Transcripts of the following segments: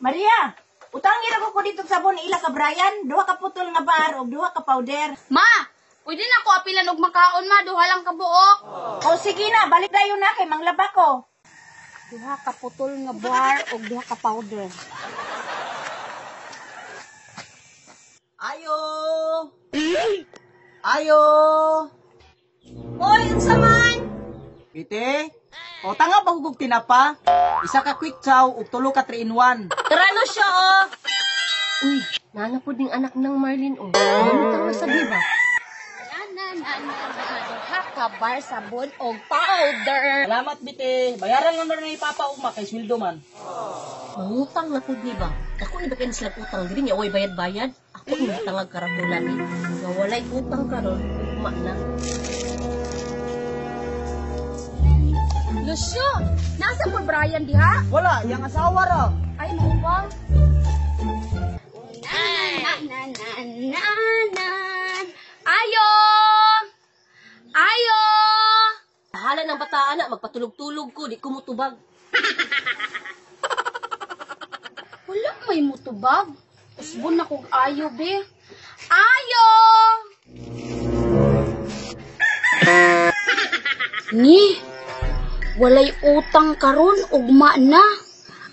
Maria, utangin ako ko dito sabon ila ka Brian, duha ka putol nga bar ug duha ka powder. Ma, pwede na ko apilan og makaon, ma, duha lang ka buok. O sige na, balik dayon na kay manglaba ko. Duha ka putol nga bar ug duha ka powder. Ayo! Ayo! Hoy, unsa man? Ite? O tanga ba hugog tinapa? Isa ka quick chow ug tulo ka 3 in 1. Tara no siya, oh. Uy, nana po ding anak ng Marlene, oh. Mamutang na sabi ba? Na na na na na, duha ka bar sabon og powder. Salamat, bite. Bayaran lang na ni Papa ugma kay sweldo man. Mangutang na po ni ba? Ako ni ba kayo sila utang diri niya, oy bayad-bayad? Ako ni tangag karambulan ni. Nga walay utang karon, ugma na. Lucio, nasa po Brian diha? Wala, yang asawa ra. Ay, mo ba? Na na na na na. Ayo! Ayo! Bahala ng bataan na, magpatulog-tulog ko, di ko mutubag. Wala may mutubag. Usbon na kog ayo, be. Ayo! Ni, walay utang karon, ugma na.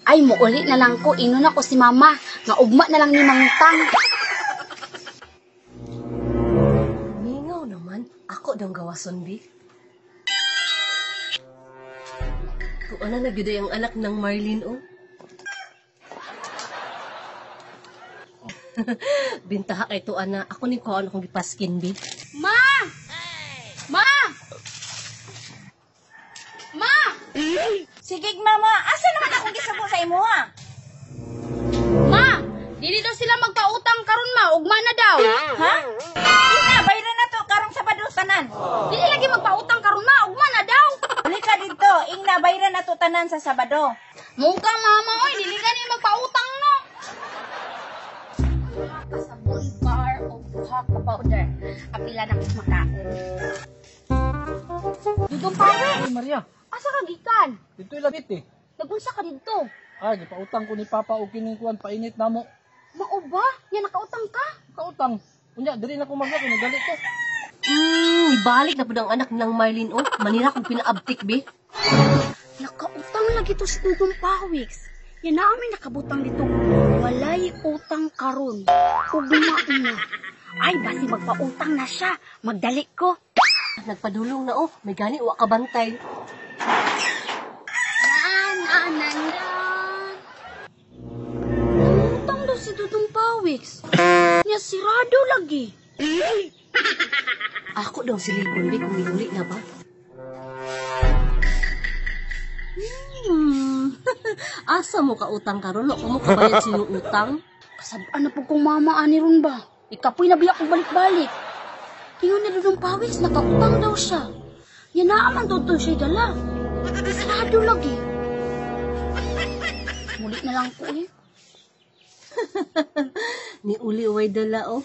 Ay, muuli na lang ko, ino na ko si mama, nga ugma na lang ni mangutang. Mingaw naman, ako daw gawason, bi. Kung ana na gyud ay ang anak ng Marlene, oh. Bintaha kay to ana, ako ni kuhaan akong gipaskin, bi. Ma! Ma! Ma! Sige mama, asa naman akong gisabo sa imuha? Ma! Dili daw sila magpautang karon, ma, ugma na daw. Ha? Ina, bayaran na to karong Sabado tanan. Dili lagi magpautang karon, ma, ugma na daw. Balik ka dito, ingna bayaran na to tanan sa Sabado. Muka mama oy, dili gani magpautang no. Duha ka sabon bar o duha ka powder. Apila na kong makaon. Dudong pawe, Ay, Maria, asa ka gikan? dito ilabit eh. Nagunsa ka didto? Ay, gipautang ko ni Papa og kining kuan painit namo. Mao ba? Nya nakautang ka? Kautang. Unya, diri na ko magla kung dali ko. Ibalik na pud ang anak ng Marlene, oh. Manira kong pinaabtik, bi. Nakautang lagi to si Dudong Pawiks. Yan na amin nakabutang dito. Walay utang karon. Ugma na. Ay, basi magpautang na siya. Magdali ko. Nagpadulong na, oh. May gani wa ka bantay. Na, na, na, na. Nangutang daw si Dudong Pawiks. Nya sirado lagi. Ako daw silipon, bi, kung miuli na ba. Asa mo ka utang karon? Wa mo kabayad sa iyong utang? Kasabaan na po kong mama ani ron ba? Ikapoy na biya kong balik-balik. Ingon ni Dudong Pawiks, nakautang daw siya. Nya naaman daw to siya dala. Sirado lagi. Muli na lang ko eh. Ni uli way dala, oh.